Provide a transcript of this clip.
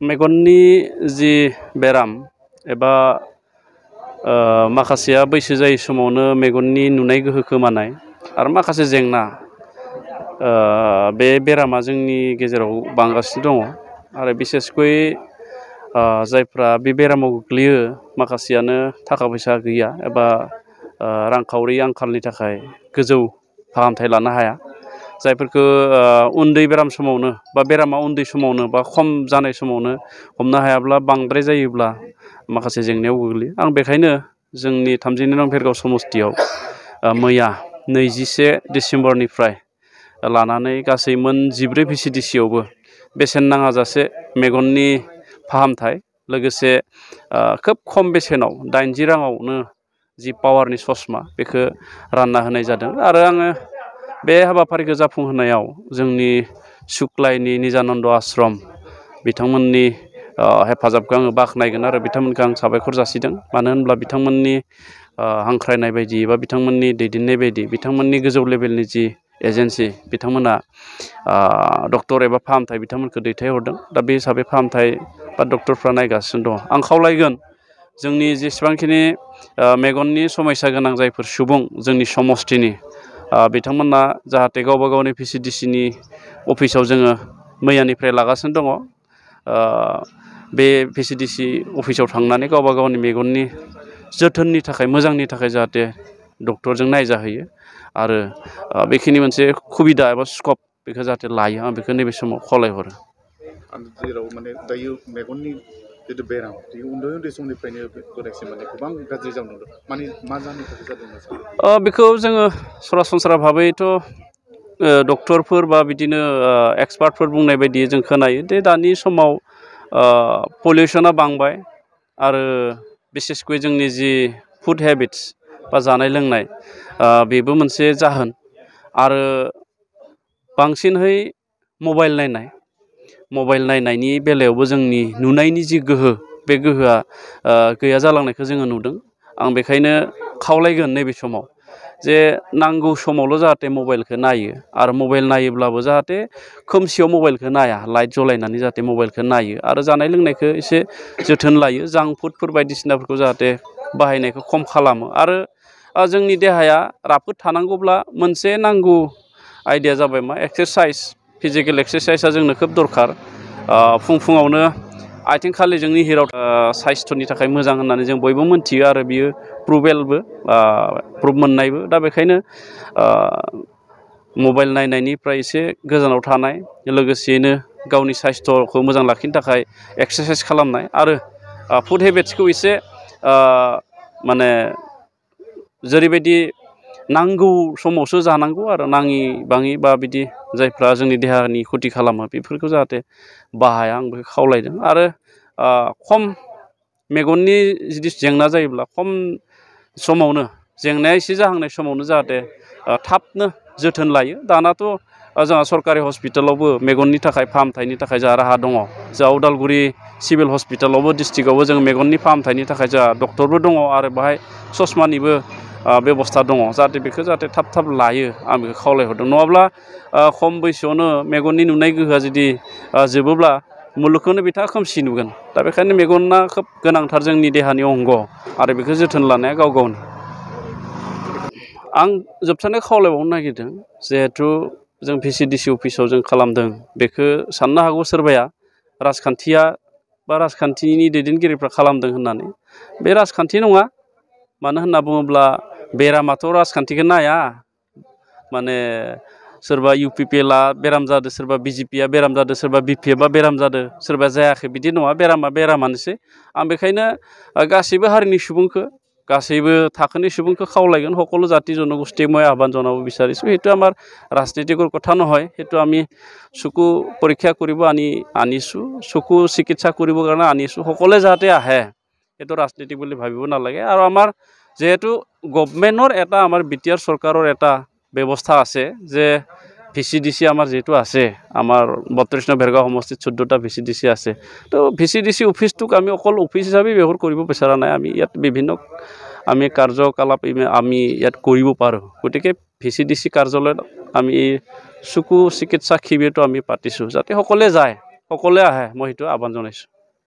मेगननि जि बेराम एबा माखासेया बैसो जायै समावनो मेगननि नुनाय गोहो खोमानाय आरो माखासे जेंना बे बेरामा जोंनि गेजेराव बांगासिनो दङ आरो बिसेसकै जायफ्रा बे बेरामाव गोग्लैयो माखासेयानो थाखा फैसा गैया एबा रांखावरि आंखालनि थाखाय गोजौ फाहामथाय लानो हाया जायफोरखौ उन्दै बेराम समावनो बा बेरामा उन्दै समावनो बा खम जानाय समावनो हमनो हायाब्ला बांद्राय जायोब्ला माखासे जेंनायाव गोग्लैयो आं बेखायनो जोंनि 32 नं भेरगाव समस्तियाव मैया 21 डिसेम्बरनिफ्राय लानानै गासै मोन 14 VCDCआवबो बेसेन नाङाजासे मेगननि फाहामथाय लोगोसे खोब खम बेसेनाव 80 राङावनो जि पावारनि ससमा बेखौ रानना होनाय जादों आरो आङो बे हाबाफारिखौ जाफुंहोनायाव जोंनि सुक्लायनि निजानन्द आश्रम बिथांमोननि हेफाजाबखौ आङो बाख्नायगोन आरो बिथांमोनखौ आं साबायखर जासिदों मानो होनब्ला बिथांमोननि हांख्रायनाय बायदि एबा बिथांमोननि दैदेननाय बायदि बिथांमोननि गोजौ लेभेलनि जि एजेन्सि बिथांमोना डक्टर एबा फाहामथाय बिथांमोनखौ दैथायहरदों दा बे हिसाबै फाहामथाय बा डक्टरफ्रा नायगासिनो दङ आं खावलायगोन जोंनि जेसेबांखिनि मेगननि समस्या गोनां जायफोर सुबुं जोंनि समस्तिनि बिथांमोना जाहाथे गावबा गावनि VCDCनि अफिसाव जोङो मैयानिफ्राय लागासिनो दङ बे VCDC अफिसाव थांनानै गावबा गावनि मेगननि जोथोननि थाखाय मोजांनि थाखाय जाहाथे डक्टरजों नायजाहैयो आरो बेखिनि मोनसे सुबिदा एबा स्कप बेखौ जाहाथे लायो आं बेखौ नैबे समाव खावलायहरो आं जेराव माने दायो मेगननि जितु बेराम उन्दै समनिफ्रायनो बोरायसिम माने गोबां गाज्रि जानो नुदों माने मा जानो थाखाय जादों बेखौ जोङो सरासनस्रा भाबैथ' डक्टरफोर बा बिदिनो एक्सपार्टफोर बुंनाय बायदि जों खोनायो दे दानि समाव पलिउसना बांबाय आरो बिसेसकै जोंनि जि फुड हेबिट्स बा जानाय लोंनाय बेबो मोनसे जाहोन आरो बांसिनहै मबाइल नायनायनि बेलायावबो जोंनि नुनायनि जि गोहो बे गोहोआ गैया जालांनायखौ जोङो नुदों आं बेखायनो खावलायगोन नैबे समाव जे नांगौ समावल' जाहाथे मबाइलखौ नायो आरो मबाइल नायोब्लाबो जाहाथे खोमसियाव मबाइलखौ नाया लाइट जलायनानै जाहाथे मबाइलखौ नायो आरो जानाय लोंनायखौ एसे जोथोन लायो जांक फुडफोर बायदिसिनाफोरखौ जाहाथे बाहायनायखौ खम खालामो आरो जोंनि देहाया राफोद थानांगौब्ला मोनसे नांगौ आइडिया जाबाय मा एक्सारसाइज फिजिकेल एक्सारसाइजआ जोंनो खोब दरखार फुङावनो आथिं खालिजोंनि हिराव साइस्थ'नि थाखाय मोजां होननानै जों बयबो मोनथियो आरो बियो प्रुभेलबो प्रुभ मोननायबो दा बेखायनो मबाइल नायनायनिफ्राय एसे गोजानाव थानाय लोगोसेयैनो गावनि साइस्थ'खौ मोजां लाखिनो थाखाय एक्सारसाइज खालामनाय आरो फुड हेबिट्सखौ एसे माने जेरैबायदि नांगौ समावसो जानांगौ आरो नाङि बाङि बा बिदि जायफ्रा जोंनि देहानि खथि खालामो बेफोरखौ जाहाथे बाहाया आं बेखौ खावलायदों आरो खम मेगननि जुदि जेंना जायोब्ला खम समावनो जेंनाया एसे जाहांनाय समावनो जाहाथे थाबनो जोथोन लायो दानाथ' जोंहा सरकारि हस्पिटालावबो मेगननि थाखाय फाहामथायनि थाखाय जोंहा राहा दङ जोंहा उदालगुरि सिभिल हस्पिटालावबो डिस्ट्रिक्टआवबो जों मेगननि फाहामथायनि थाखाय जोंहा डक्टरबो दङ आरो बाहाय ससमानिबो बेबस्था दङ जाहाथे बेखौ जाहाथे थाब लायो आं बेखौ खावलायहरदों नङाब्ला खम बैसोआवनो मेगननि नुनाय गोहोआ जुदि जोबोब्ला मुलुगखौनो बिथाङा खोमसि नुगोन दा बेखायनो मेगना खोब गोनांथार जोंनि देहानि अंग आरो बेखौ जोथोन लानाया गाव गावनि आं जोबथारनाय खावलायबावनो नागिरदों जिहेथु जों VCDC अफिसाव जों खालामदों बेखौ साननो हागौ सोरबाया राजखान्थिया बा राजखान्थिनि दैदेनगिरिफ्रा खालामदों होननानै बे राजखान्थि नङा मानो होनना बुङोब्ला बेरामाथ' राजखान्थिखौ नाया माने सोरबा UPPLआ बेराम जादों सोरबा BJPआ बेराम जादों सोरबा BPFआ बेराम जादों सोरबा जायाखै बिदि नङा बेरामानोसै आं बेखायनो गासैबो हारिनि सुबुंखौ गासैबो थाखोनि सुबुंखौ खावलायगोन সকলো জাতি জনগোষ্ঠীক মই আহ্বান জনাব বিচাৰিছোঁ সেইটো আমাৰ ৰাজনীতিকৰ কথা নহয় সেইটো আমি চকু পৰীক্ষা কৰিব আনিছোঁ চকু চিকিৎসা কৰিবৰ কাৰণে আনিছোঁ সকলোৱে যাতে আহে সেইটো ৰাজনীতি বুলি ভাবিব নালাগে আৰু আমাৰ যেহেতু গভৰ্ণমেণ্টৰ এটা আমাৰ বিটিআৰ চৰকাৰৰ এটা ব্যৱস্থা আছে যে VCDC আমাৰ যেহেতু আছে আমাৰ 32 নং ভেৰগাঁও সমষ্টিত 14টা VCDC আছে তো VCDC অফিসটোক আমি অকল অফিস হিচাপে ব্যৱহাৰ কৰিব বিচৰা নাই আমি ইয়াত বিভিন্ন আমি কাৰ্যকলাপ আমি ইয়াত কৰিব পাৰোঁ গতিকে VCDC কাৰ্যালয়ত আমি চকু চিকিৎসা শিবিৰটো আমি পাতিছোঁ যাতে সকলোৱে যায় সকলোৱে আহে মই সেইটো আহ্বান জনাইছোঁ।